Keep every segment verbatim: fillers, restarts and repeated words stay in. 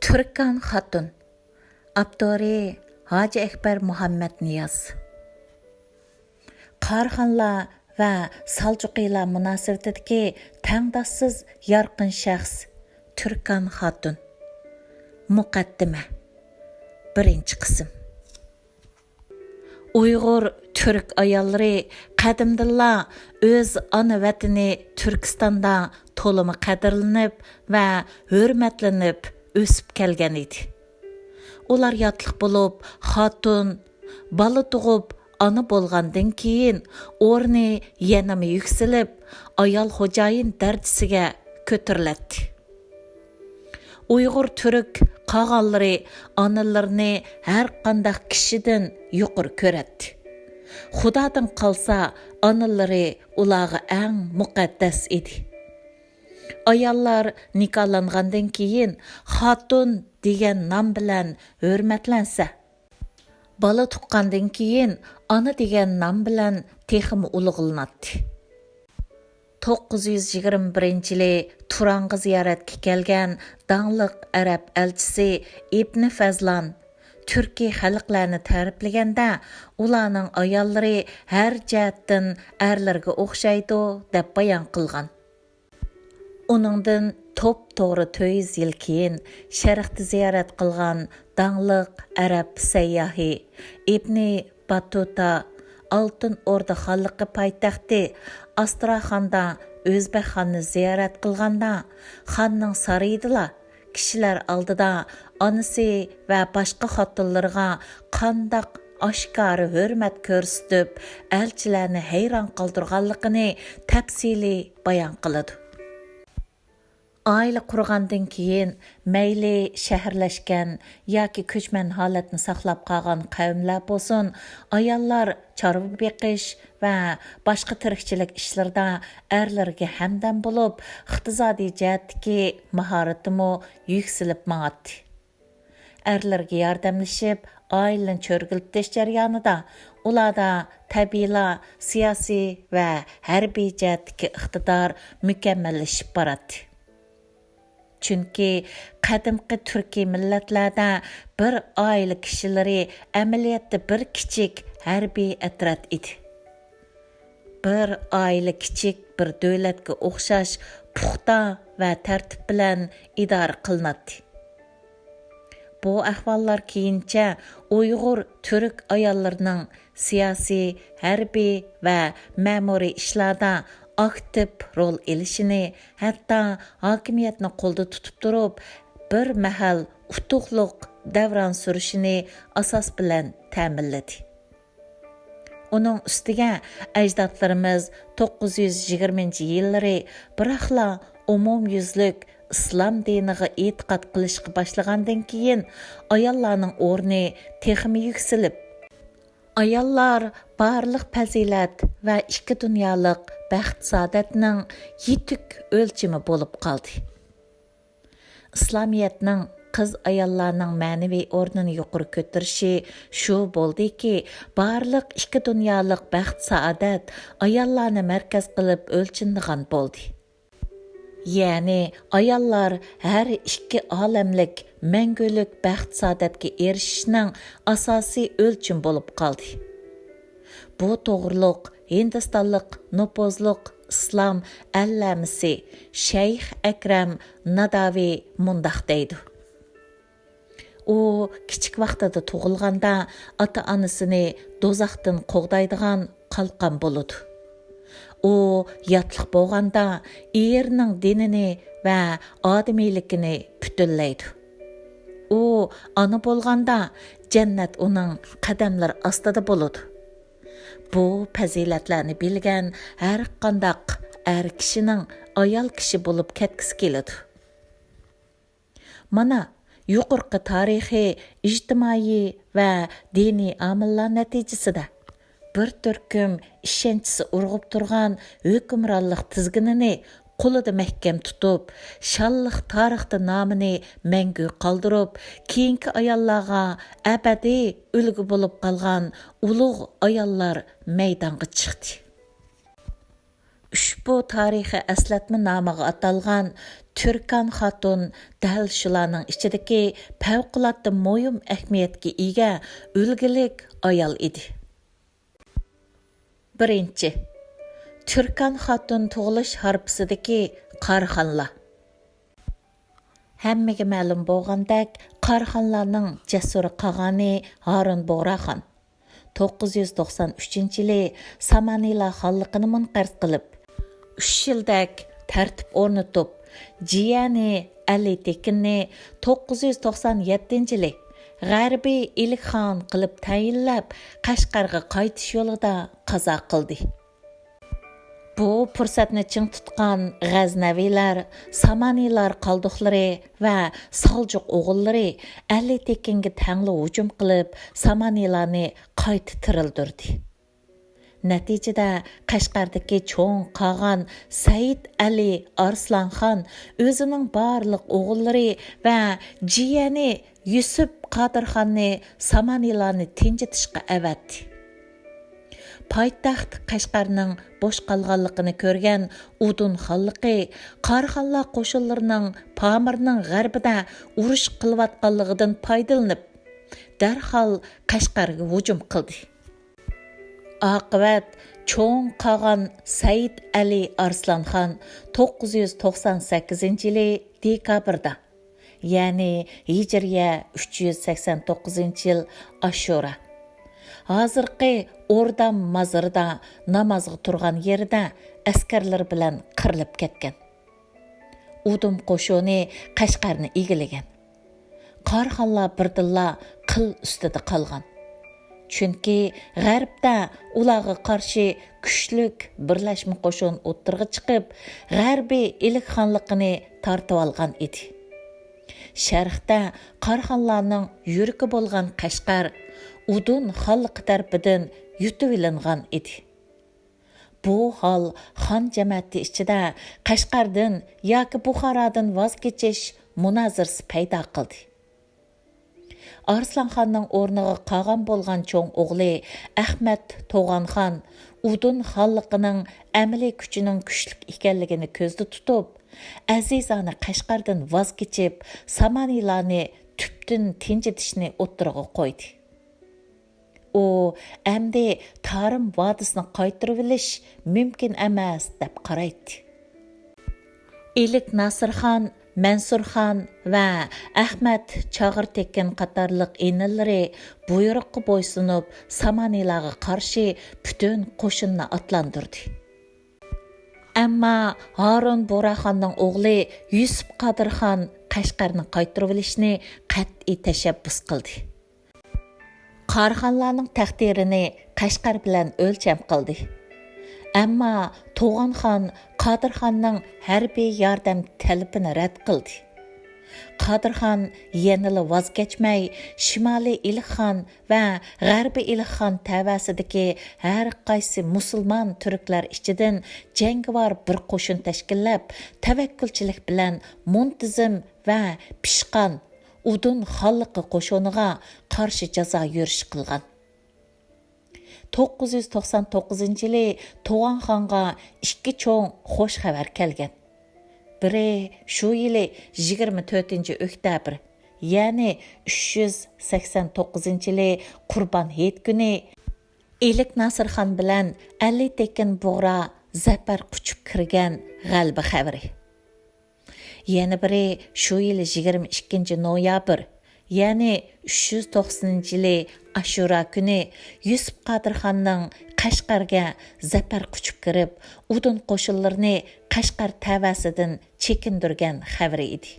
تۈركان خاتۇن. ئاپتورى ھاجى ئەكبەر مۇھەممەد نىياز. قاراخانلار ۋە سالجۇقىلار مۇناسىۋىتىدىكى تەڭداشسىز يارقىن شەخس تۈركان خاتۇن. مۇقەددىمە. بىرىنچى قىسىم. ئۇيغۇر تۈرك ئاياللىرى قەدىمدىنلا ئۆز ئانا ۋەتىنى تۈركىستاندا تولىمۇ قەدىرلىنىپ ۋە ھۆرمەتلىنىپ ئۆسۈپ كەلگەن ئىدى. ئۇلار ياتلىق بولۇپ، خاتۇن، بالا تۇغۇپ، ئانا بولغاندىن كېيىن ئورنى يەنىمۇ يۈكسىلىپ، ئايال خوجايىن دەرىجىسىگە كۆتۈرۈلەتتى. ئۇيغۇر تۈرك قاغانلىرى ئانىلىرىنى ھەر قانداق كىشىدىن يۇقىرى كۆرەتتى. خۇدادىن قالسا ئانىلىرى ئۇلارغا ئەڭ مۇقەددەس ئىدى. ئاياللار نىكاھلانغاندىن كېيىن خاتۇن دېگەن نام بىلەن ھۆرمەتلەنسە، بالا تۇغقاندىن كېيىن ئانا دېگەن نام بىلەن تېخىمۇ ئۇلۇغلىناتتى. توققۇز يۈز يىگىرمە بىرىنچى يىلى تۇرانغا زىيارەتكە كەلگەن داڭلىق ئەرەب ئەلچىسى ئىبنى فەزلان تۈركىي خەلقلەرنى تەرىپلىگەندە، ئۇلارنىڭ ئاياللىرى ھەر جەھەتتىن ئەرلىرىگە ئوخشايدۇ، دەپ بايان قىلغان. ئۇنىڭدىن توپتوغرا تۆت يۈز يىل كېيىن شەرقتە زىيارەت قىلغان داڭلىق ئەرەب سەيياھى ئىبنى باتتۇتا ئالتۇن ئوردا خانلىقى پايتەختى ئاستراخاندا ئۆزبەك خاننى زىيارەت قىلغاندا، خاننىڭ سارىيىدىلا كىشىلەر ئالدىدا ئانىسى ۋە باشقا خاتۇنلىرىغا قانداق ئاشكارا ھۆرمەت كۆرسىتىپ، ئەلچىلەرنى ھەيران قالدۇرغانلىقىنى تەپسىلىي بايان قىلىدۇ. ئائىلە قۇرغاندىن كېيىن، مەيلى شەھەرلەشكەن ياكى كۆچمەن ھالەتنى ساقلاپ قالغان قەۋملەر بولسۇن، ئاياللار چارۋا بېقىش ۋە باشقا تىرىكچىلىك ئىشلىرىدا ئەرلىرىگە ھەمدەم بولۇپ، ئىقتىسادىي جەھەتتىكى ماھارىتىمۇ يۈكسىلىپ ماڭاتتى. ئەرلىرىگە ياردەملىشىپ، ئائىلىنى چۆرگۈلىتىش جەريانىدا ئۇلاردا تەبىئىيلا سىياسىي ۋە ھەربىي جەھەتتىكى ئىقتىدار مۇكەممەللىشىپ باراتتى. چۈنكى قەدىمكى تۈركىي مىللەتلەردە بىر ئائىلە كىشىلىرى ئەمەلىيەتتە بىر كىچىك ھەربىي ئەترەت ئىدى. بىر ئائىلە كىچىك بىر دۆلەتكە ئوخشاش پۇختا ۋە تەرتىپ بىلەن ئىدارە قىلىناتتى. بۇ ئەھۋاللار كېيىنچە ئۇيغۇر تۈرك ئاياللىرىنىڭ سىياسىي، ھەربىي ۋە مەمۇرىي ئىشلاردا ئاكتىپ رول ئېلىشىنى، ھەتتا ھاكىمىيەتنى قولدا تۇتۇپ تۇرۇپ، بىر مەھەل ئۇتۇقلۇق دەۋران سۈرۈشىنى ئاساس بىلەن تەمىنلىدى. ئۇنىڭ ئۈستىگە ئەجدادلىرىمىز توققۇز يۈز يىگىرمىنچى يىللىرى بىراقلا ئومۇميۈزلۈك ئىسلام دىنىغا ئېتىقاد قىلىشقا باشلىغاندىن كېيىن، ئاياللارنىڭ ئورنى تېخىمۇ يۈكسىلىپ، ئاياللار بارلىق پەزىلەت ۋە ئىككى دۇنيالىق بەخت-سائادەتنىڭ يېتىك ئۆلچىمى بولۇپ قالدى. ئىسلامىيەتنىڭ قىز-ئاياللارنىڭ مەنىۋى ئورنىنى يۇقىرى كۆتۈرۈشى شۇ بولدىكى، بارلىق ئىككى دۇنيالىق بەخت-سائادەت ئاياللارنى مەركەز قىلىپ ئۆلچىنىدىغان بولدى. يەنى ئاياللار ھەر ئىككى ئالەملىك مەڭگۈلۈك بەخت-سائادەتكە ئېرىشىشنىڭ ئاساسىي ئۆلچىمى بولۇپ قالدى. بۇ توغرۇلۇق ھىندىستانلىق نوپۇزلۇق ئىسلام ئەللامىسى شەيخ ئەكرەم ناداۋى مۇنداق دەيدۇ: ئۇ كىچىك ۋاقتىدا تۇغۇلغاندا ئاتا-ئانىسىنى دوزاختىن قوغدايدىغان قالقان بولىدۇ. ئۇ ياتلىق بولغاندا ئېرىنىڭ دىنىنى ۋە ئادىمىيلىكىنى پۈتۈنلەيدۇ. ئۇ ئانا بولغاندا جەننەت ئۇنىڭ قەدەملىرى ئاستىدا بولىدۇ. بۇ پەزىلەتلەرنى بىلگەن ھەر قانداق ئەر كىشىنىڭ ئايال كىشى بولۇپ كەتكۈسى كېلىدۇ. مانا، يۇقىرىقى تارىخىي، ئىجتىمائىي ۋە دىنىي ئامىللار نەتىجىسىدە، بىر تۈركۈم ئىشەنچىسى ئۇرغۇپ تۇرغان ھۆكۈمرانلىق تىزگىنىنى قولىدا مەھكەم تۇتۇپ، شانلىق تارىختا نامىنى مەڭگۈ قالدۇرۇپ، كېيىنكى ئاياللارغا ئەبەدىي ئۈلگە بولۇپ قالغان ئۇلۇغ ئاياللار مەيدانغا چىقتى. ئۇشبۇ تارىخىي ئەسلەتمە نامىغا ئاتالغان تۈركان خاتۇن دەل شۇلارنىڭ ئىچىدىكى پەۋقۇلئاددە مۇھىم ئەھمىيەتكە ئىگە ئۈلگىلىك ئايال ئىدى. بىرىنچى، تۈركان خاتۇن تۇغۇلۇش ھارپىسىدىكى قاراخانلار. ھەممىگە مەلۇم بولغاندەك، قاراخانلارنىڭ جەسۇر قاغانى ھارۇن بۇغراخان توققۇز يۈز توقسان ئۈچىنچى يىلى سامانىلار خانلىقىنى مۇنقەرز قىلىپ، ئۈچ يىلدەك تەرتىپ ئورنىتىپ، جىيەنى ئەلى تېكىننى توققۇز يۈز توقسان يەتتىنچى يىلى غەربىي ئىلىكخان قىلىپ تەيىنلەپ، قەشقەرگە قايتىش يولىدا قازا قىلدى. بۇ پۇرسەتنى چىڭ تۇتقان غەزنەۋىلەر سامانىلار قالدۇقلىرى ۋە سالجۇق ئوغۇللىرى ئەلى تېكىنگە تەڭلا ھۇجۇم قىلىپ، سامانىلارنى قايتا تىرىلدۈردى. نەتىجىدە، قەشقەردىكى چوڭ قاغان سەئىد ئەلى ئارسلانخان ئۆزىنىڭ بارلىق ئوغۇللىرى ۋە جىيەنى يۈسۈپ قادىرخاننى سامانىلارنى تىنجىتىشقا ئەۋەتتى. پايتەخت قەشقەرنىڭ بوش قالغانلىقىنى كۆرگەن ئۇدۇن خانلىقى قاراخانلار قوشۇنلىرىنىڭ پامىرنىڭ غەربىدە ئۇرۇش قىلىۋاتقانلىقىدىن پايدىلىنىپ، دەرھال قەشقەرگە ھۇجۇم قىلدى. ئاقىۋەت، چوڭ قاغان سەئىد ئەلى ئارسلانخان توققۇز يۈز توقسان سەككىزىنچى يىلى دېكابىردا، يەنى ھىجرىيە ئۈچ يۈز سەكسەن توققۇزىنچى يىل ئاشۇرا، ھازىرقى ئوردام مازىرىدا نامازغا تۇرغان يېرىدە ئەسكەرلىرى بىلەن قىرىلىپ كەتكەن. ئۇدۇم قوشۇنى قەشقەرنى ئىگىلىگەن. قاراخانلار بىردىنلا قىل ئۈستىدە قالغان. چۈنكى غەربتە ئۇلارغا قارشى كۈچلۈك بىرلەشمە قوشۇن ئوتتۇرىغا چىقىپ، غەربىي ئىلىك خانلىقىنى تارتىۋالغان ئىدى. شەرقتە قاراخانلارنىڭ يۈرىكى بولغان قەشقەر ئۇدۇن خانلىقى تەرىپىدىن يۇتۇۋېلىنغان ئىدى. بۇ ھال خان جەمەتى ئىچىدە قەشقەردىن ياكى بۇخارادىن ۋاز كېچىش مۇنازىرىسى پەيدا قىلدى. ئارسلانخاننىڭ ئورنىغا قاغان بولغان چوڭ ئوغلى ئەخمەت توغانخان ئۇدۇن خانلىقىنىڭ ئەمەلىي كۈچىنىڭ كۈچلۈك ئىكەنلىكىنى كۆزدە تۇتۇپ، ئەزىزانە قەشقەردىن ۋاز كېچىپ، سامانىلارنى تۈپتىن تىنجىتىشنى ئوتتۇرىغا قويدى. ئۇ ئەمدى تارىم ۋادىسىنى قايتۇرۇۋېلىش مۇمكىن ئەمەس، دەپ قارايتتى. ئىلىك ناسىرخان، مەنسۇرخان ۋە ئەخمەت چاغىر تېكىن قاتارلىق ئىنىلىرى بۇيرۇققا بويسۇنۇپ، سامانىلارغا قارشى پۈتۈن قوشۇننى ئاتلاندۇردى. ئەمما ھارۇن بۇغراخاننىڭ ئوغلى يۈسۈپ قادىرخان قەشقەرنى قايتۇرۇۋېلىشنى قەتئىي تەشەببۇس قىلدى. قاراخانلارنىڭ تەقدىرىنى قەشقەر بىلەن ئۆلچەم قىلدى. ئەمما توغانخان قادىرخاننىڭ ھەربىي ياردەم تەلىپىنى رەت قىلدى. قادىرخان يەنىلا ۋاز كەچمەي، شىمالىي ئىلىخان ۋە غەربىي ئىلىخان تەۋەسىدىكى ھەر قايسى مۇسۇلمان تۈركلەر ئىچىدىن جەڭگىۋار بىر قوشۇن تەشكىللەپ، تەۋەككۈلچىلىك بىلەن مۇنتىزىم ۋە پىشقان ئۇدۇن خانلىقى قوشۇنىغا قارشى جازا يۈرۈشى قىلغان. توققۇز يۈز توقسان توققۇزىنچى يىلى توغانخانغا ئىككى چوڭ خوش خەۋەر كەلگەن. بىرى شۇ يىلى يىگىرمە تۆتىنچى ئۆكتەبىر، يەنى ئۈچ يۈز سەكسەن توققۇزىنچى يىلى قۇربان ھېيت كۈنى ئىلىك ناسىرخان بىلەن ئەلى تېكىن بۇغرا زەپەر قۇچۇپ كىرگەن غەلىبە خەۋىرى. يەنە بىرى شۇ يىلى يىگىرمە ئىككىنچى نويابىر، يەنى ئۈچ يۈز توقسىنىنچى يىلى ئاشۇرا كۈنى يۈسۈپ قادىرخاننىڭ قەشقەرگە زەپەر قۇچۇپ كىرىپ، ئۇدۇن قوشۇنلىرىنى قەشقەر تەۋەسىدىن چېكىندۈرگەن خەۋىرى ئىدى.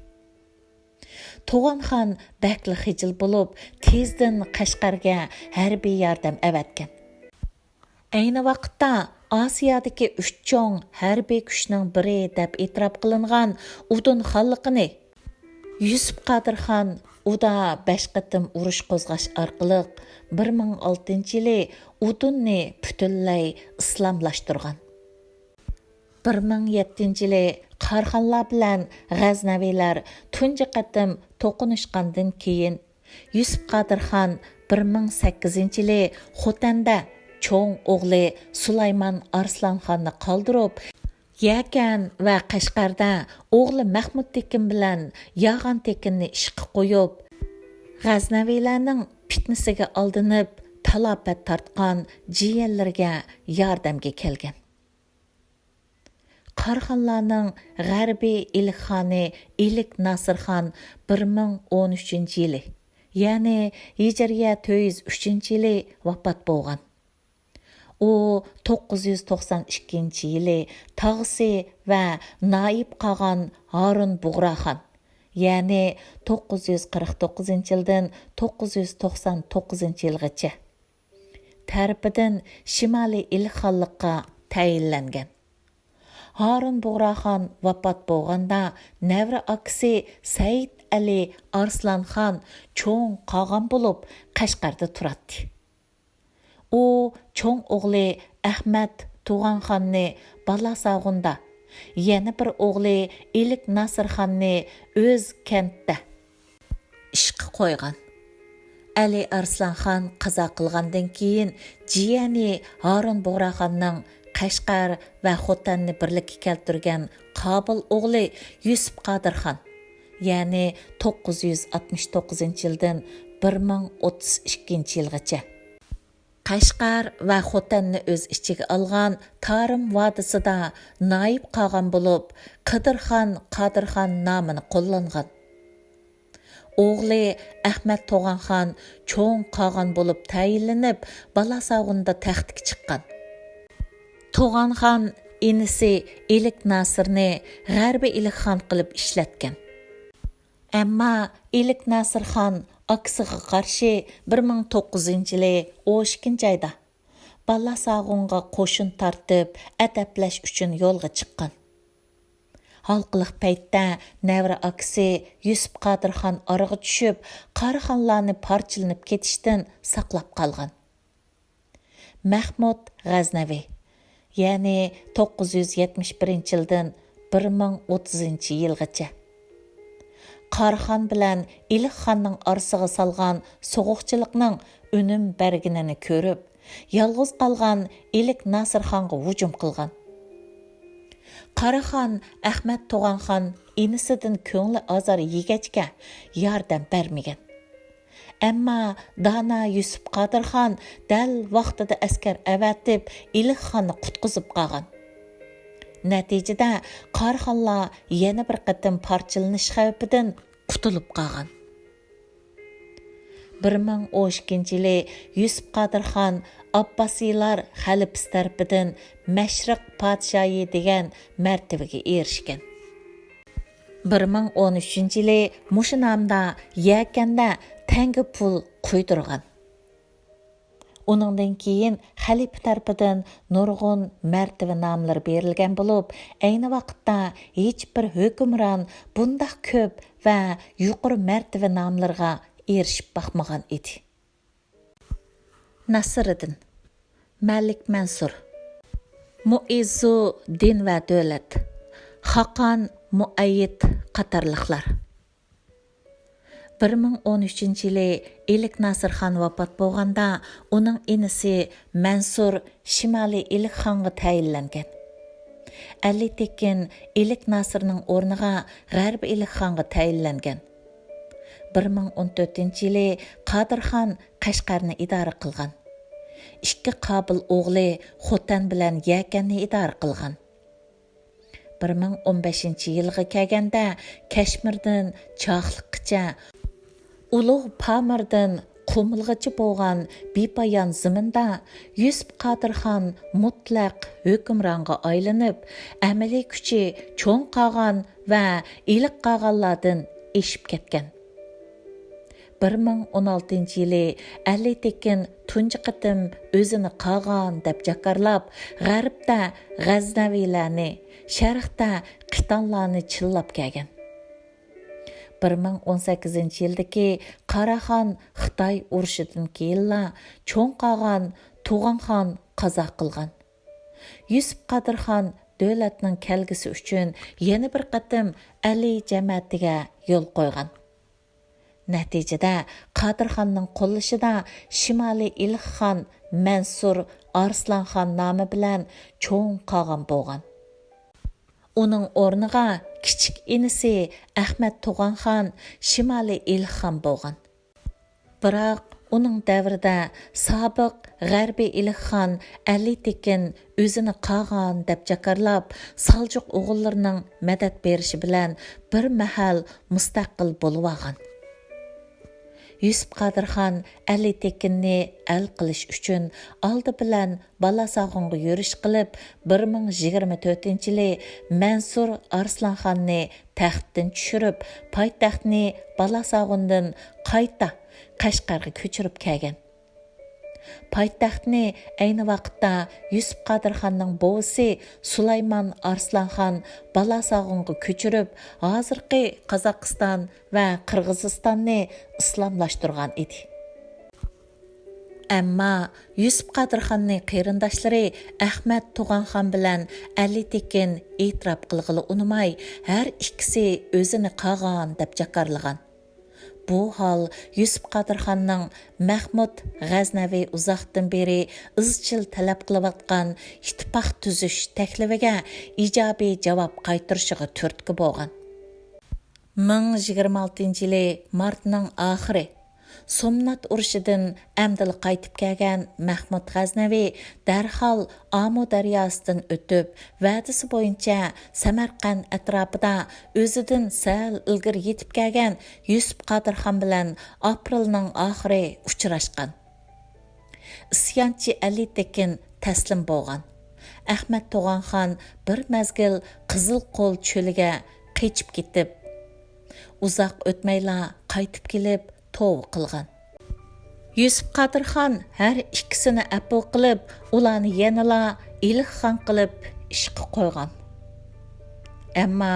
توغانخان بەكلا خىجىل بولۇپ، تېزدىن قەشقەرگە ھەربىي ياردەم ئەۋەتكەن. ئەينى ۋاقىتتا ئاسىيادىكى ئۈچ چوڭ ھەربىي كۈچنىڭ بىرى دەپ ئېتىراپ قىلىنغان ئۇدۇن خانلىقىنى يۈسۈپ قادىرخان ئۇدا بەش قېتىم ئۇرۇش قوزغاش ئارقىلىق بىر مىڭ ئالتىنچى يىلى ئۇدۇننى پۈتۈنلەي ئىسلاملاشتۇرغان. بىر مىڭ يەتتىنچى يىلى قاراخانلار بىلەن غەزنەۋىلەر تۇنجى قېتىم توقۇنۇشقاندىن كېيىن، يۈسۈپ قادىرخان بىر مىڭ سەككىزىنچى يىلى خوتەندە چوڭ ئوغلى سۇلايمان ئارسلانخاننى قالدۇرۇپ، يەكەن ۋە قەشقەردە ئوغلى مەخمۇت تېكىن بىلەن ياغان تېكىننى ئىشقا قويۇپ، غەزنەۋىلەرنىڭ پىتنىسىگە ئالدىنىپ، تالاپەت تارتقان جىيەنلىرىگە ياردەمگە كەلگەن. قاراخانلارنىڭ غەربىي ئىلىك خانى ئىلىك ناسىرخان بىر مىڭ ئون ئۈچىنچى يىلى، يەنى ھىجرىيە تۆت يۈز ئۈچىنچى يىلى ۋاپات بولغان. ئۇ توققۇز يۈز توقسان ئىككىنچى يىلى تاغىسى ۋە نائىب قاغان ھارۇن بۇغراخان، يەنى توققۇز يۈز قىرىق توققۇزىنچى يىلدىن توققۇز يۈز توقسان توققۇزىنچى يىلغىچە تەرىپىدىن شىمالىي ئىلىخانلىققا تەيىنلەنگەن. ھارۇن بۇغراخان ۋاپات بولغاندا، نەۋرە ئاكىسى سەئىد ئەلى ئارسلانخان چوڭ قاغان بولۇپ قەشقەردە تۇراتتى. ئۇ چوڭ ئوغلى ئەخمەت تۇغانخاننى بالاساغۇندا، يەنە بىر ئوغلى ئىلىك ناسىرخاننى ئۆزكەنتتە ئىشقا قويغان. ئەلى ئارسلانخان قازا قىلغاندىن كېيىن، جىيەنى ھارۇن بۇغراخاننىڭ قەشقەر ۋە خوتەننى بىرلىككە كەلتۈرگەن قابىل ئوغلى يۈسۈپ قادىرخان، يەنى توققۇز يۈز ئاتمىش توققۇزىنچى يىلدىن بىر مىڭ ئوتتۇز ئىككىنچى يىلغىچە قەشقەر ۋە خوتەننى ئۆز ئىچىگە ئالغان تارىم ۋادىسىدا نايىب قاغان بولۇپ، قىدىرخان قادىرخان نامىنى قوللانغان. ئوغلى ئەخمەت توغانخان چوڭ قاغان بولۇپ تەيىنلىنىپ، بالاساغۇندا تەختكە چىققان. توغانخان ئىنىسى ئىلىك ناسىرنى غەربىي ئىلىك خان قىلىپ ئىشلەتكەن. ئەمما ئىلىك ناسىرخان ئاكىسىغا قارشى بىر مىڭ توققۇزىنچى يىلى ئون ئىككىنچى ئايدا بالاساغۇنغا قوشۇن تارتىپ، ئەدەپلەش ئۈچۈن يولغا چىققان. ھالقىلىق پەيتتە نەۋرە ئاكىسى يۈسۈپ قادىرخان ئارىغا چۈشۈپ، قاراخانلارنى پارچىلىنىپ كېتىشتىن ساقلاپ قالغان. مەخمۇت غەزنەۋى، يەنى توققۇز يۈز يەتمىش بىرىنچى يىلدىن بىر مىڭ ئوتتۇزىنچى يىلغىچە قاراخان بىلەن ئىلىخ خاننىڭ ئارىسىغا سالغان سوغۇقچىلىقنىڭ ئۈنۈم بەرگىنىنى كۆرۈپ، يالغۇز قالغان ئىلىك ناسىرخانغا ھۇجۇم قىلغان. قاراخان ئەخمەت توغانخان ئىنىسىدىن كۆڭلى ئازار يېگەچكە ياردەم بەرمىگەن. ئەمما دانا يۈسۈپ قادىرخان دەل ۋاقتىدا ئەسكەر ئەۋەتىپ، ئىلىخ خاننى قۇتقۇزۇپ قالغان. نەتىجىدە قاراخانلار يەنە بىر قېتىم پارچىلىنىش خەۋپىدىن قۇتۇلۇپ قالغان. بىر مىڭ ئون ئىككىنچى يىلى يۈسۈپ قادىرخان ئابباسىيلار خەلىپىسى تەرىپىدىن مەشرىق پادىشاھى دېگەن مەرتىۋىگە ئېرىشكەن. بىر مىڭ ئون ئۈچىنچى يىلى مۇشۇ نامدا يەكەندە تەڭگە پۇل قۇيدۇرغان. ئۇنىڭدىن كېيىن خەلىپە تەرىپىدىن نۇرغۇن مەرتىۋە ناملىرى بېرىلگەن بولۇپ، ئەينى ۋاقىتتا ھېچبىر ھۆكۈمران بۇنداق كۆپ ۋە يۇقىرى مەرتىۋە ناملىرىغا ئېرىشىپ باقمىغان ئىدى. نەسىرىدىن، مەلىك مەنسۇر، مۇئىززۇ دىن ۋە دۆلەت، خاقان مۇئەييىد قاتارلىقلار. بىر مىڭ ئون ئۈچىنچى يىلى ئىلىك ناسىرخان ۋاپات بولغاندا، ئۇنىڭ ئىنىسى مەنسۇر شىمالىي ئىلىك خانغا تەيىنلەنگەن. ئەلى تېكىن ئىلىك ناسىرنىڭ ئورنىغا غەربىي ئىلىك خانغا تەيىنلەنگەن. بىر مىڭ ئون تۆتىنچى يىلى قادىرخان قەشقەرنى ئىدارە قىلغان. ئىككى قابىل ئوغلى خوتەن بىلەن يەكەننى ئىدارە قىلغان. بىر مىڭ ئون بەشىنچى يىلغا كەلگەندە، كەشمىردىن چاقلىققىچە، ئۇلۇغ پامىردىن قۇمۇلغىچە بولغان بىپايان زېمىندا يۈسۈپ قادىرخان مۇتلەق ھۆكۈمرانغا ئايلىنىپ، ئەمەلىي كۈچى چوڭ قاغان ۋە ئىلىق قاغانلاردىن ئېشىپ كەتكەن. بىر مىڭ ئون ئالتىنچى يىلى ئەلى تېكىن تۇنجى قېتىم ئۆزىنى قاغان دەپ جاكارلاپ، غەربتە غەزنەۋىلەرنى، شەرقتە قىتانلارنى چىللاپ كەلگەن. بىر مىڭ ئون سەككىزىنچى يىلدىكى قاراخان خىتاي ئۇرۇشىدىن كېيىنلا چوڭ قاغان تۇغانخان قازا قىلغان. يۈسۈپ قادىرخان دۆلەتنىڭ كەلگۈسى ئۈچۈن يەنە بىر قېتىم ئەلى جەمەتىگە يول قويغان. نەتىجىدە، قادىرخاننىڭ قوللىشىدا شىمالىي ئىلىخ خان مەنسۇر ئارسلانخان نامى بىلەن چوڭ قاغان بولغان. ئۇنىڭ ئورنىغا كىچىك ئىنىسى ئەخمەت توغانخان شىمالىي ئىلىخخان بولغان. بىراق ئۇنىڭ دەۋرىدە سابىق غەربىي ئىلىخخان ئەلى تېكىن ئۆزىنى قاغان دەپ جاكارلاپ، سالجۇق ئوغۇللىرىنىڭ مەدەت بېرىشى بىلەن بىر مەھەل مۇستەقىل بولۇۋالغان. يۈسۈپ قادىرخان ئەلى تېكىننى ئەل قىلىش ئۈچۈن ئالدى بىلەن بالاساغۇنغا يۈرۈش قىلىپ، بىر مىڭ يىگىرمە تۆتىنچى يىلى مەنسۇر ئارسلانخاننى تەختتىن چۈشۈرۈپ، پايتەختنى بالاساغۇندىن قايتا قەشقەرگە كۆچۈرۈپ كەلگەن. پايتەختنى ئەينى ۋاقىتتا يۈسۈپ قادىرخاننىڭ بوۋىسى سۇلايمان ئارسلانخان بالاساغۇنغا كۆچۈرۈپ، ھازىرقى قازاقىستان ۋە قىرغىزىستاننى ئىسلاملاشتۇرغان ئىدى. ئەمما يۈسۈپ قادىرخاننى قېرىنداشلىرى ئەخمەت توغانخان بىلەن ئەلى تېكىن ئېتىراپ قىلغىلى ئۇنىماي، ھەر ئىككىسى ئۆزىنى قاغان دەپ جاكارلىغان. بۇ ھال يۈسۈپ قادىرخاننىڭ مەخمۇت غەزنەۋى ئۇزاقتىن بېرى ئىزچىل تەلەپ قىلىۋاتقان ئىتتىپاق تۈزۈش تەكلىپىگە ئىجابىي جاۋاب قايتۇرۇشىغا تۈرتكە بولغان. مىڭ يىگىرمە ئالتىنچى يىلى مارتنىڭ ئاخىرى، سومنات ئۇرۇشىدىن ئەمدىلا قايتىپ كەلگەن مەخمۇت غەزنەۋى دەرھال ئامۇ دەرياسىدىن ئۆتۈپ، ۋەدىسى بويىچە سەمەرقەنت ئەتراپىدا ئۆزىدىن سەل ئىلگىرى يېتىپ كەلگەن يۈسۈپ قادىرخان بىلەن ئاپرېلنىڭ ئاخىرى ئۇچراشقان. ئىسيانچى ئەلى تېكىن تەسلىم بولغان. ئەخمەت توغانخان بىر مەزگىل قىزىل قول چۆلىگە قېچىپ كېتىپ، ئۇزاق ئۆتمەيلا قايتىپ كېلىپ توۋا قىلغان. يۈسۈپ قادىرخان ھەر ئىككىسىنى ئەپۇ قىلىپ، ئۇلارنى يەنىلا ئىلىخخان قىلىپ ئىشقا قويغان. ئەمما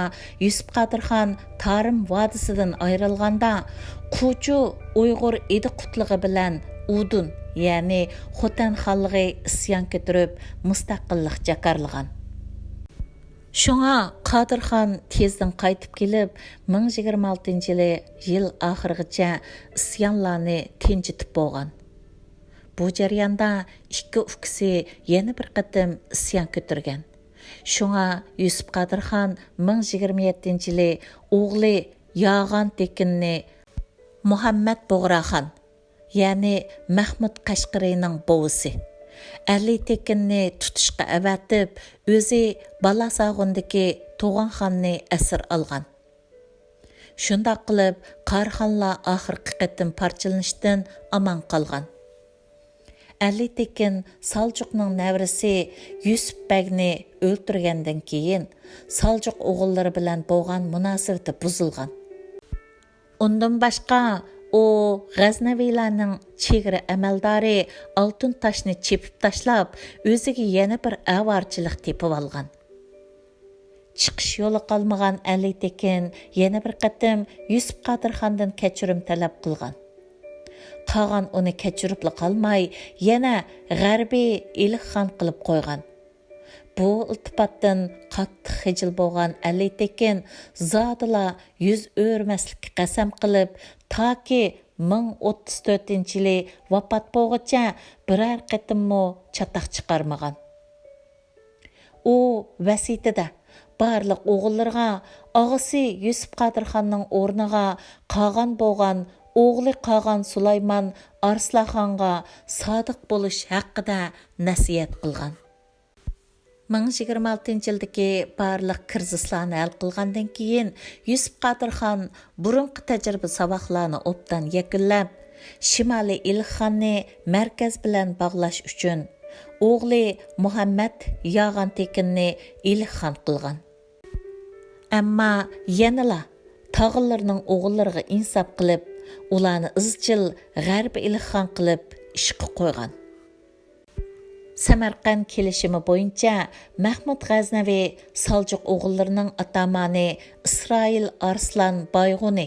يۈسۈپ قادىرخان تارىم ۋادىسىدىن ئايرىلغاندا، قۇچۇ ئۇيغۇر ئىدىقۇتلۇقى بىلەن ئۇدۇن، يەنى خوتەن خانلىقى ئىسيان كۆتۈرۈپ، مۇستەقىللىق جاكارلىغان. شۇڭا قادىرخان تېزدىن قايتىپ كېلىپ، مىڭ يىگىرمە ئالتىنچى يىلى يىل ئاخىرىغىچە ئىسيانلارنى تىنچىتىپ بولغان. بۇ جەرياندا ئىككى ئۇكىسى يەنە بىر قېتىم ئىسيان كۆتۈرگەن. شۇڭا يۈسۈپ قادىرخان مىڭ يىگىرمە يەتتىنچى يىلى ئوغلى ياغان تېكىننى مۇھەممەد بۇغراخان، يەنى مەخمۇت قەشقىرىنىڭ بوۋىسى، ئەلى تېكىننى تۇتۇشقا ئەۋەتىپ، ئۆزى بالاساغۇندىكى توغانخاننى ئەسىر ئالغان. شۇنداق قىلىپ، قاراخانلار ئاخىرقى قېتىم پارچىلىنىشتىن ئامان قالغان. ئەلى تېكىن سالجۇقنىڭ نەۋرىسى يۈسۈپ بەگنى ئۆلتۈرگەندىن كېيىن، سالجۇق ئوغۇللىرى بىلەن بولغان مۇناسىۋىتى بۇزۇلغان. ئۇندىن باشقا، ئۇ غەزنەۋىلەرنىڭ چېگرا ئەمەلدارى ئالتۇن تاشنى چېپىپ تاشلاپ، ئۆزىگە يەنە بىر ئاۋارىچىلىق تېپىۋالغان. چىقىش يولى قالمىغان ئەلى تېكىن يەنە بىر قېتىم يۈسۈپ قادىرخاندىن كەچۈرۈم تەلەپ قىلغان. قاغان ئۇنى كەچۈرۈپلا قالماي، يەنە غەربىي ئىلىخخان قىلىپ قويغان. بۇ ئىلتىپاتتىن قاتتىق خىجىل بولغان ئەلى تېكىن زادىلا يۈز ئۆرۈمەسلىككە قەسەم قىلىپ، تاكى مىڭ ئوتتۇز تۆتىنچى يىلى ۋاپات بولغۇچە بىرەر قېتىممۇ چاتاق چىقارمىغان. ئۇ ۋەسىيىتىدە بارلىق ئوغۇللىرىغا ئاغىسى يۈسۈپ قادىرخاننىڭ ئورنىغا قاغان بولغان ئوغلى قاغان سۇلايمان ئارسلانخانغا سادىق بولۇش ھەققىدە نەسىھەت قىلغان. مىڭ يىگىرمە ئالتىنچى يىلدىكى بارلىق كىرىزىسلارنى ھەل قىلغاندىن كېيىن، يۈسۈپ قادىرخان بۇرۇنقى تەجرىبە ساۋاقلارنى ئوبدان يەكۈنلەپ، شىمالىي ئىلىخخاننى مەركەز بىلەن باغلاش ئۈچۈن، ئوغلى مۇھەممەد ياغان تېكىننى ئىلىخخان قىلغان. ئەمما يەنىلا تاغىلىرىنىڭ ئوغۇللىرىغا ئىنساپ قىلىپ، ئۇلارنى ئىزچىل غەربىي ئىلىخخان قىلىپ ئىشقا قويغان. سەمەرقەنت كېلىشىمى بويىچە مەخمۇت غەزنەۋى سالجۇق ئوغۇللىرىنىڭ ئاتامانى ئىسرائىل ئارسلان بايغۇنى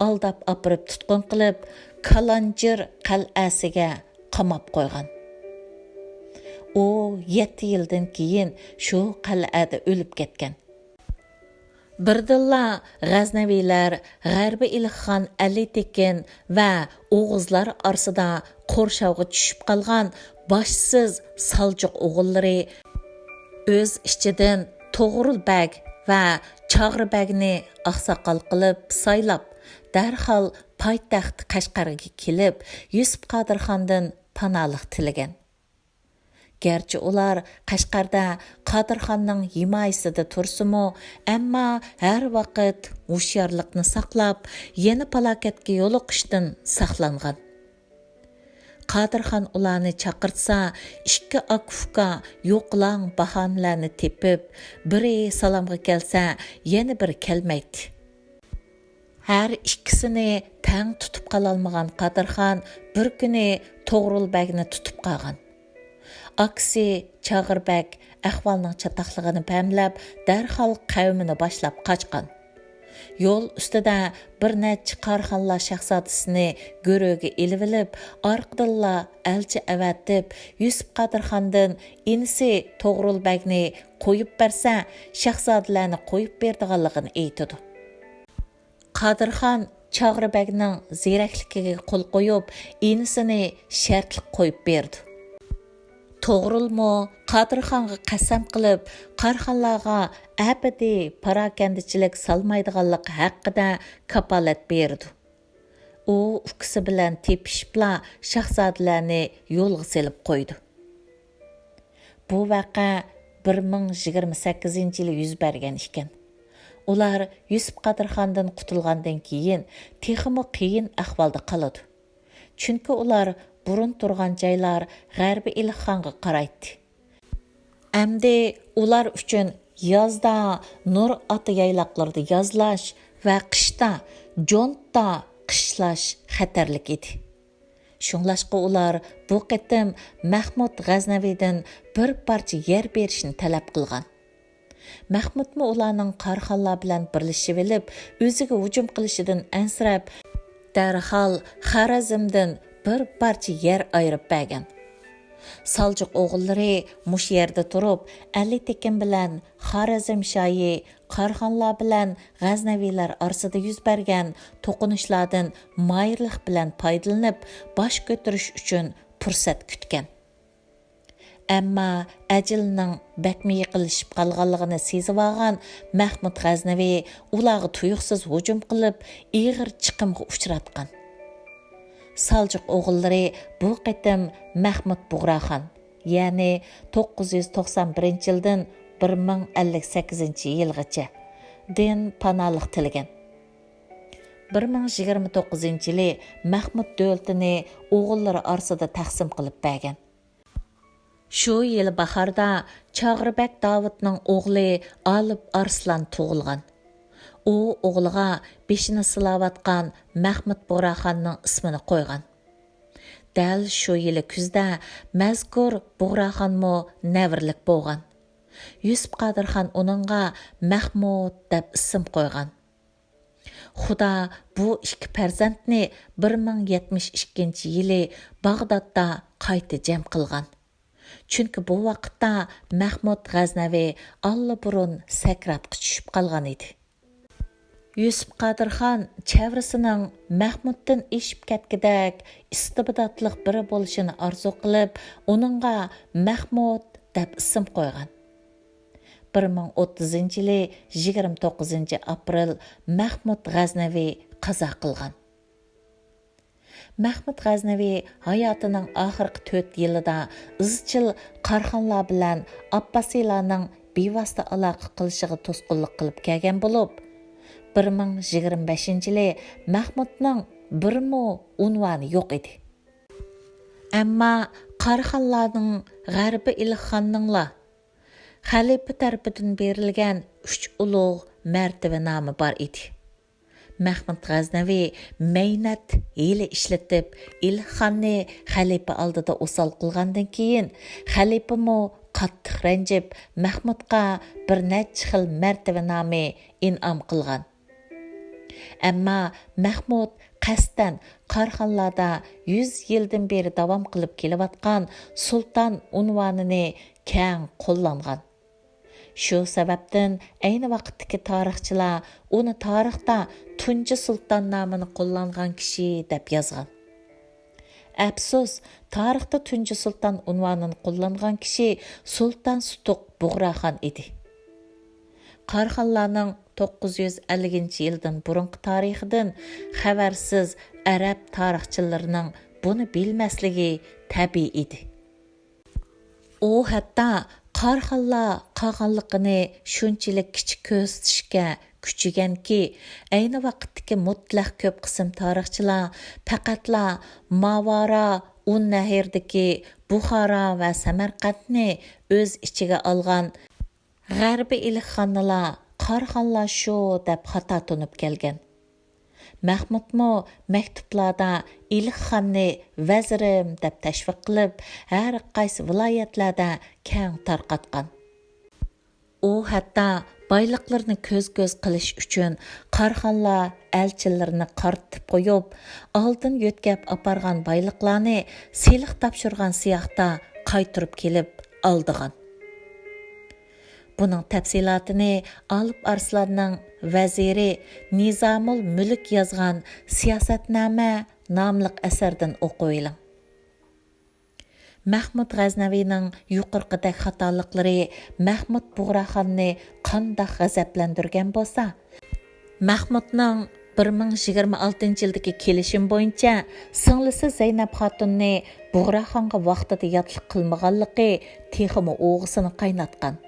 ئالداپ ئاپىرىپ تۇتقۇن قىلىپ، كالانجىر قەلئەسىگە قاماپ قويغان. ئۇ يەتتە يىلدىن كېيىن شۇ قەلئەدە ئۆلۈپ كەتكەن. بىردىنلا غەزنەۋىلەر غەربىي ئىلىخخان ئەلى تېكىن ۋە ئوغۇزلار ئارىسىدا قورشاۋغا چۈشۈپ قالغان باشسىز سالجۇق ئوغۇللىرى، ئۆز ئىچىدىن توغرۇل بەگ ۋە چاغرى بەگنى ئاقساقال قىلىپ سايلاپ، دەرھال پايتەخت قەشقەرگە كېلىپ، يۈسۈپ قادىرخاندىن پاناھلىق تىلىگەن. گەرچە ئۇلار قەشقەردە قادىرخاننىڭ ھىمايىسىدە تۇرسىمۇ، ئەمما ھەر ۋاقىت ھوشيارلىقنى ساقلاپ، يەنە پالاكەتكە يولۇقۇشتىن ساقلانغان. قادىرخان ئۇلارنى چاقىرتسا، ئىككى ئاكا-ئۇكا يوقىلاڭ باھانىلەرنى تېپىپ، بىرى سالامغا كەلسە، يەنە بىرى كەلمەيتتى. ھەر ئىككىسىنى تەڭ تۇتۇپ قالالمىغان قادىرخان بىر كۈنى توغرۇل بەگنى تۇتۇپ قالغان. ئاكىسى چاغىر بەگ ئەھۋالنىڭ چاتاقلىقىنى پەملەپ، دەرھال قەۋمىنى باشلاپ قاچقان. يول ئۈستىدە بىر نەچچە قاراخانلار شاھزادىسىنى گۆرۈگە ئېلىۋېلىپ، ئارقىدىنلا ئەلچى ئەۋەتىپ، يۈسۈپ قادىرخاندىن ئىنىسى توغرۇل بەگنى قويۇپ بەرسە، شاھزادىلەرنى قويۇپ بېرىدىغانلىقىنى ئېيتىدۇ. قادىرخان چاغرى بەگنىڭ زېرەكلىكىگە قول قويۇپ، ئىنىسىنى شەرتلىك قويۇپ بېرىدۇ. توغرۇلمۇ قادىرخانغا قەسەم قىلىپ، قاراخانلارغا ئەبەدىي پاراكەندىچىلىك سالمايدىغانلىقى ھەققىدە كاپالەت بېرىدۇ. ئۇ ئۇكىسى بىلەن تېپىشىپلا شاھزادىلەرنى يولغا سېلىپ قويىدۇ. بۇ ۋەقە بىر مىڭ يىگىرمە سەككىزىنچى يىلى يۈز بەرگەن ئىكەن. ئۇلار يۈسۈپ قادىرخاندىن قۇتۇلغاندىن كېيىن تېخىمۇ قىيىن ئەھۋالدا قالىدۇ. چۈنكى ئۇلار بۇرۇن تۇرغان جايلار غەربىي ئىلىخخانغا قارايتتى. ئەمدى ئۇلار ئۈچۈن يازدا نۇر ئاتا يايلاقلىرىدا يازلاش ۋە قىشتا جونتتا قىشلاش خەتەرلىك ئىدى. شۇڭلاشقا ئۇلار بۇ قېتىم مەھمۇد غەزنەۋىدىن بىر پارچە يەر بېرىشنى تەلەپ قىلغان. مەھمۇدمۇ ئۇلارنىڭ قاراخانلار بىلەن بىرلىشىۋېلىپ، ئۆزىگە ھۇجۇم قىلىشىدىن ئەنسىرەپ، دەرھال خارەزمدىن بىر پارچە يەر ئايرىپ بەرگەن. سالجۇق ئوغۇللىرى مۇشۇ يەردە تۇرۇپ، ئەلى تېكىن بىلەن خارەزم شاھى قاراخانلار بىلەن غەزنەۋىلەر ئارىسىدا يۈز بەرگەن توقۇنۇشلاردىن ماھىرلىق بىلەن پايدىلىنىپ، باش كۆتۈرۈش ئۈچۈن پۇرسەت كۈتكەن. ئەمما ئەجىلىنىڭ بەكمۇ يېقىنلىشىپ قالغانلىقىنى سېزىۋالغان مەھمۇد غەزنەۋى ئۇلارغا تۇيۇقسىز ھۇجۇم قىلىپ، ئېغىر چىقىمغا ئۇچراتقان. سالجۇق ئوغۇللىرى بۇ قېتىم مەھمۇد بۇغراخان، يەنى توققۇز يۈز توقسان بىرىنچى يىلدىن بىر مىڭ ئەللىك سەككىزىنچى يىلغىچە دىن پاناھلىق تىلىگەن. بىر مىڭ يىگىرمە توققۇزىنچى يىلى مەھمۇد دۆلىتىنى ئوغۇللىرى ئارىسىدا تەقسىم قىلىپ بەرگەن. شۇ يىلى باھاردا چاغرىبەگ داۋۇتنىڭ ئوغلى ئالىپ ئارسلان تۇغۇلغان. ئۇ ئوغلىغا بېشىنى سىلاۋاتقان مەھمۇد بۇغراخاننىڭ ئىسمىنى قويغان. دەل شۇ يىلى كۈزدە مەزكۇر بۇغراخانمۇ نەۋرىلىك بولغان. يۈسۈپ قادىرخان ئۇنىڭغا مەھمۇد دەپ ئىسىم قويغان. خۇدا بۇ ئىككى پەرزەنتنى بىر مىڭ يەتمىش ئىككىنچى يىلى باغدادتا قايتا جەم قىلغان. چۈنكى بۇ ۋاقىتتا مەھمۇد غەزنەۋى ئاللىبۇرۇن سەكراتقا چۈشۈپ قالغان ئىدى. يۈسۈپ قادىرخان چەۋرىسىنىڭ مەھمۇدتىن ئېشىپ كەتكۈدەك ئىستىبداتلىق بىرى بولۇشىنى ئارزۇ قىلىپ، ئۇنىڭغا مەھمۇد دەپ ئىسىم قويغان. بىر مىڭ ئوتتۇزىنچى يىلى يىگىرمە توققۇزىنچى ئاپرېل مەھمۇد غەزنەۋى قازا قىلغان. مەھمۇد غەزنەۋى ھاياتىنىڭ ئاخىرقى تۆت يىلىدا ئىزچىل قاراخانلار بىلەن ئابباسىيلارنىڭ بىۋاسىتە ئالاقە قىلىشىغا توسقۇنلۇق قىلىپ كەلگەن بولۇپ، بىر مىڭ يىگىرمە بەشىنچى يىلى مەھمۇدنىڭ بىرمۇ ئۇنۋانى يوق ئىدى. ئەمما قاراخانلارنىڭ غەربىي ئىلىخخاننىڭلا خەلىپە تەرىپىدىن بېرىلگەن ئۈچ ئۇلۇغ مەرتىۋە نامى بار ئىدى. مەھمۇد غەزنەۋى مەينەت ھىيلە ئىشلىتىپ، ئىلىخخاننى خەلىپە ئالدىدا ئوسال قىلغاندىن كېيىن، خەلىپىمۇ قاتتىق رەنجىپ، مەھمۇدقا بىر نەچچە خىل مەرتىۋە نامى ئىنئام قىلغان. ئەمما مەھمۇد قەستەن قاراخانلاردا يۈز يىلدىن بېرى داۋام قىلىپ كېلىۋاتقان سۇلتان ئۇنۋانىنى كەڭ قوللانغان. شۇ سەۋەبتىن ئەينى ۋاقىتتىكى تارىخچىلار ئۇنى تارىختا تۇنجى سۇلتان نامىنى قوللانغان كىشى دەپ يازغان. ئەپسۇس، تارىختا تۇنجى سۇلتان ئۇنۋانىنى قوللانغان كىشى سۇلتان سۇتۇق بۇغراخان ئىدى. قاراخانلارنىڭ توققۇز يۈز ئەللىكىنچى يىلدىن بۇرۇنقى تارىخىدىن خەۋەرسىز ئەرەب تارىخچىلىرىنىڭ بۇنى بىلمەسلىكى تەبىئىي ئىدى. ئۇ ھەتتا قاراخانلار قالغانلىقىنى شۇنچىلىك كىچىك كۆرسىتىشكە كۈچىگەنكى، ئەينى ۋاقىتتىكى مۇتلەق كۆپ قىسىم تارىخچىلار پەقەتلا ماۋارا ئۇن نەھرىدىكى بۇخارا ۋە سەمەرقەنتنى ئۆز ئىچىگە ئالغان غەربىي ئىلىخخاننىلا قاراخانلار شۇ دەپ خاتا تونۇپ كەلگەن. مەخمۇتمۇ مەكتۇپلاردا ئىلىخخاننى ۋەزىرىم دەپ تەشۋىق قىلىپ، ھەر قايسى ۋىلايەتلەردە كەڭ تارقاتقان. ئۇ ھەتتا بايلىقلىرىنى كۆز-كۆز قىلىش ئۈچۈن قاراخانلار ئەلچىلىرىنى قارىتىپ قويۇپ، ئالدىن يۆتكەپ ئاپارغان بايلىقلارنى سېلىق تاپشۇرغان سىياقتا قايتۇرۇپ كېلىپ ئالىدىغان. بۇنىڭ تەپسىلاتىنى ئالىپ ئارسلاننىڭ ۋەزىرى نىزامۇل مۈلۈك يازغان سىياسەتنامە ناملىق ئەسەردىن ئوقۇۋېلىڭ. مەخمۇت غەزنەۋىنىڭ يۇقىرىقىدەك خاتالىقلىرى مەخمۇت بۇغراخاننى قانداق غەزەپلەندۈرگەن بولسا، مەخمۇتنىڭ بىر مىڭ يىگىرمە ئالتىنچى يىلدىكى كېلىشىم بويىچە سىڭلىسى زەينەپ خاتۇننى بۇغراخانغا ۋاقتىدا ياتلىق قىلمىغانلىقى تېخىمۇ ئوغىسىنى قايناتقان.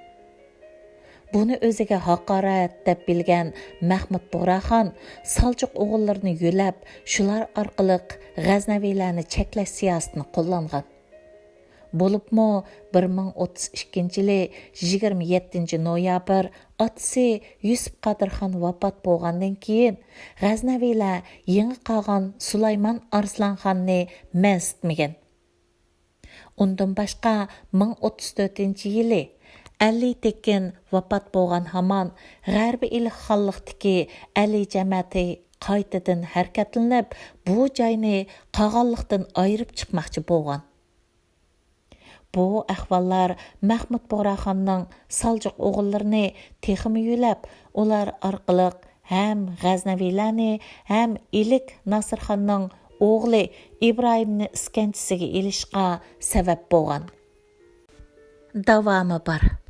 بۇنى ئۆزىگە ھاقارەت دەپ بىلگەن مەخمۇت بۇغراخان سالجۇق ئوغۇللىرىنى يۆلەپ، شۇلار ئارقىلىق غەزنەۋىلەرنى چەكلەش سىياسىتىنى قوللانغان. بولۇپمۇ بىر مىڭ ئوتتۇز ئىككىنچى يىلى يىگىرمە يەتتىنچى نويابىر ئاتىسى يۈسۈپ قادىرخان ۋاپات بولغاندىن كېيىن، غەزنەۋىلەر يېڭى قالغان سۇلايمان ئارسلانخاننى مەنسىتمىگەن. ئۇندىن باشقا، مىڭ ئوتتۇز تۆتىنچى يىلى ئەلى تېكىن ۋاپات بولغان ھامان غەربىي ئىلىخخانلىقتىكى ئەلى جەمەتى قايتىدىن ھەرىكەتلىنىپ، بۇ جاينى قاغانلىقتىن ئايرىپ چىقماقچى بولغان. بۇ ئەھۋاللار مەخمۇت بۇغراخاننىڭ سالجۇق ئوغۇللىرىنى تېخىمۇ يۆلەپ، ئۇلار ئارقىلىق ھەم غەزنەۋىلەرنى، ھەم ئىلىك ناسىرخاننىڭ ئوغلى ئىبراھىمنى ئىسكەنجىسىگە ئېلىشقا سەۋەب بولغان. داۋامى بار.